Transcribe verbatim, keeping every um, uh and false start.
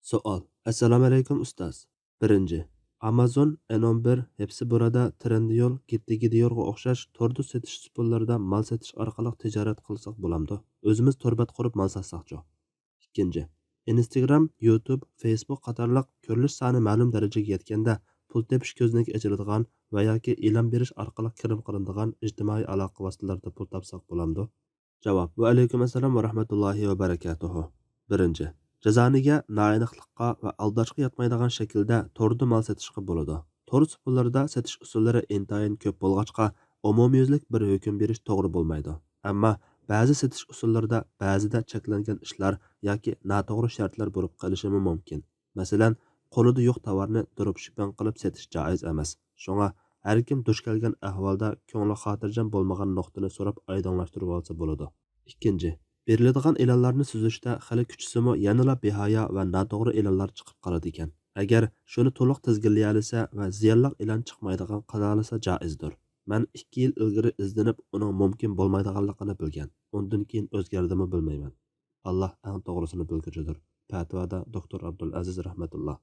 سوئال. ئەسسالامۇئەلەيكۇم ئۇستاز. بىرىنچى، ئامازون، ئېن ئون بىر، ھېپسىبۇرادا، ترېنديول، گېتتىگېدىيورغا ئوخشاش توردا سېتىش سۇپىلىرىدا مال سېتىش ئارقىلىق تىجارەت قىلساق بولامدۇ؟ ئۆزىمىز تور بەت قۇرۇپ مال ساتساقچۇ؟ ئىككىنچى، ئىنستاگرام، يۇتۇب، فېيسبۇك قاتارلىق كۆرۈلۈش سانى مەلۇم دەرىجىگە يەتكەندە، پۇل تېپىش كۆزنىكى ئېچىلىدىغان ۋە ياكى ئېلان بېرىش ئارقىلىق كىرىم قىلىنىدىغان ئىجتىمائىي ئالاقە ۋاسىتىلىرىدا پۇل تاپساق بولامدۇ؟ جاۋاب. ۋەئەلەيكۇم ئەسسالام ۋە رەھمەتۇللاھى ۋە بەرەكاتۇھۇ. بىرىنچى، جازانىگە نائېنىقلىققا ۋە ئالداشقا ياتمايدىغان شەكىلدە توردا مال سېتىشقا بولىدۇ. تور سۇپىلىرىدا سېتىش ئۇسۇللىرى ئىنتايىن كۆپ بولغاچقا، ئومۇميۈزلۈك بىر ھۆكۈم بېرىش توغرا بولمايدۇ. ئەمما بەزى سېتىش ئۇسۇللىرىدا بەزىدە چەكلەنگەن ئىشلار ياكى ناتوغرا شەرتلەر بولۇپ قېلىشىمۇ مۇمكىن. مەسىلەن، قولىدا يوق تاۋارنى دروپشىپپىڭ قىلىپ سېتىش جائىز ئەمەس. شۇڭا ھەركىم دۇچ كەلگەن ئەھۋالدا كۆڭلى خاتىرجەم بولمىغان نۇقتىنى سوراپ ئايدىڭلاشتۇرۇۋالسا بولىدۇ. ئىككىنچى، بېرىلىدىغان ئېلانلارنى سۈزۈشتە خېلى كۈچىسىمۇ يەنىلا بىھايا ۋە ناتوغرا ئېلانلار چىقىپ قالىدىكەن. ئەگەر شۇنى تولۇق تىزگىنلىيەلىسە ۋە زىيانلىق ئېلان چىقمايدىغان قىلالىسا جائىزدۇر. مەن ئىككى يىل ئىلگىرى ئىزدىنىپ ئۇنىڭ مۇمكىن بولمايدىغانلىقىنى بىلگەن. ئۇندىن كېيىن ئۆزگەردىمۇ بىلمەيمەن. ئاللا ئەڭ توغرىسىنى بىلگۈچىدۇر. پەتىۋادا دوكتور ئابدۇلئەزىز رەھمەتۇللا.